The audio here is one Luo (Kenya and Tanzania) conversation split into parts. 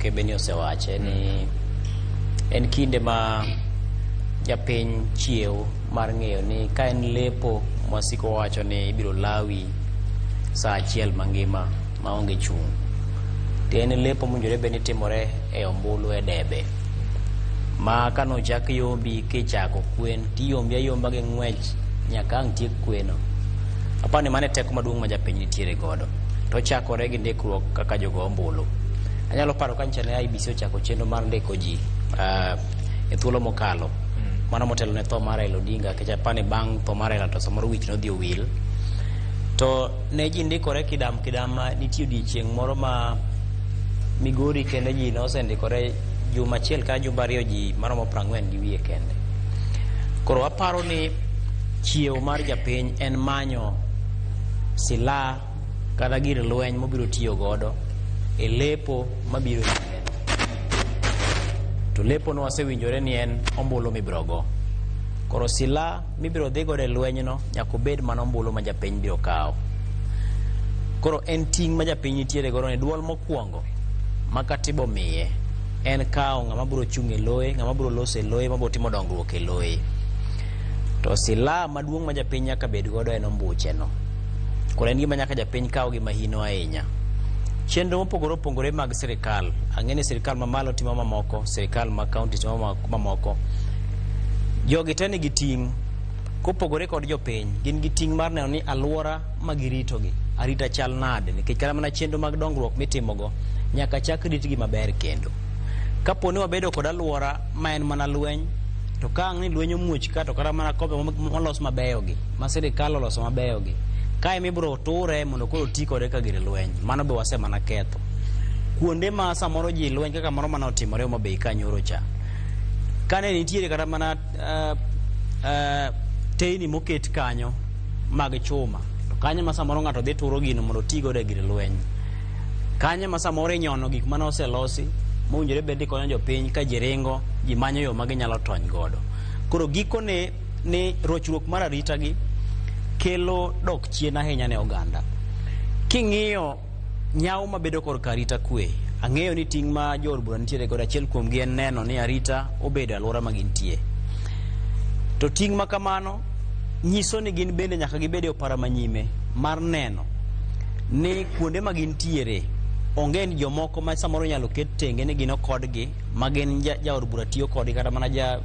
Mokebe ni osewache ni en kinde ma japiny chiew mar ng'eyo ni ka en lepo mwasiko wawacho ni ibiro lawi saa achiel mangima maonge chung', to en lepo mowinjore bed ni timore e ombulu e debe ma kanochak yombi kichako kwen tiyombi ayomba gi ng'wech nyaka ang' tiek kweno. Aparo ni mano e teko maduong' ma japiny nitiere godo. To ochakore gi ndikruok kaka jogo ombulu. Anyalo paro ka nyicha ne IEBC ochako chenro mar ndiko ji e thuolo mokalo. Mano motelo ne tho mar Raila Odinga, nikech aparo ni bang' tho mar Raila to samoro wich nodhi owil. To ne ji ndikore kidam kidam ma nitie odiechieng' moro ma Migori kende ji nosendikore juma achiel kata jumbe ariyo ji maromo 40 gi wiye kende. Koro aparo ni chiew mar japiny en manyo silaha kata gir lweny mobiro tiyo godo e lepo mabiro nyime. To lepo no wasewinjore ni en ombulu mibiro go. Koro silaha mibiro dhi godo e lwenyno nyaka obed mana ombulu ma japiny biro kawo. Koro en ting' ma japiny nitiere godo ni duol mokwongo ma katiba omiye en kawo ng'ama biro chung' e loye, ng'ama biro loso e loye, mabiro timo dongruok e loye. To silaha maduong' ma japiny nyaka bed godo en ombuche no. Koro en gima nyaka japiny kaw gi mahino ahinya. Chenro mopogore opogore mag sirikal, ang'e ni sirikal mamalo timo mamoko, sirikal ma county timo mamoko. Jogi te nigi ting' kopogore kod jopiny, gin gi ting' mar neno ni alwora ma giritogi arita chal nade, nikech kata mana chenro mag dongruok mitimogo nyaka chak ritgi maber kendo. Kapo ni wabedo kod alwora ma en mana lweny, to ka ang' ni lweny omuoch ka to kata mana kombe molos mabeyogi, ma sirikal oloso mabeyogi, ka ema ibiro ture mondo koro ti kode ka gir lweny, mano be wase mana ketho. Kuonde ma samoro ji lweny kaka moro mane otimore Homa Bay ka nyoro cha, kane nitiere kata mana teyni moket kanyo mag chuma, to kanyo ma samoro ng'ato dhi turo gino mondo oti godo e gir lweny. Kanyo ma samoro inyono gik mane oselosi mowinjore bed ni konyo jopiny ka ji ringo, ji manyo yo ma ginyalo tony godo. Koro gikone ni rochruok mar arita gi kelo dok chien ahinya ne oganda. King'iyo nyawo mabedo korka arita kwe, ang'eyo ni ting' ma jood bura nitiere godo achiel kuomgi en neno ni arita obedo e alwora ma gintie. To ting' ma kamano nyiso ni gin bende nyaka gibed e opara manyime mar neno ni kuonde ma gintiere onge ni jomoko ma samoro inyalo ket tenge ni gin okodgi ma gin jaod bura tiyo kodgi kata mana ja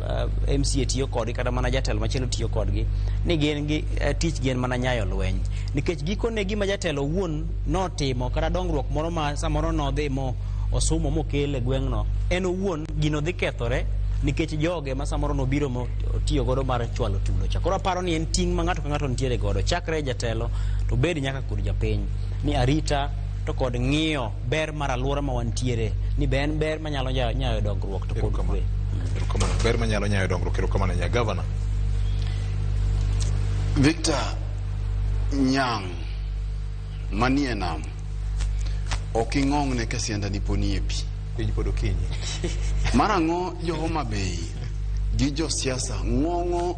MCA tiyo kodgi kata mana jatelo machielo tiyo kodgi ni gin gi tich gin mana nyayo lweny nikech gikone gima jatelo owuon notimo kata dongruok moro ma samoro nodhi mo osumo mokel e gweng'no en owuon gino dhi kethore nikech joge ma samoro nobiro mo otiyo godo mar chwalo tulo cha. Koro aparo ni en ting' ma ng'ato ka ng'ato nitiere godo chakre e jatelo to bed nyaka kod japiny ni arita to kod ng'iyo ber mar alwora ma wantiere ni be en ber manyalo nyayo dongruok to kod kwe. Erokamano. Ber manyalo nyayo dongruok. Erokamano nya gavana. Victor Nyang' manie nam ok ing'ong'ne ka siandani poni e pi. Piny pod okinyi. Mar ang'o jo Homa Bay gi josiasa ng'ong'o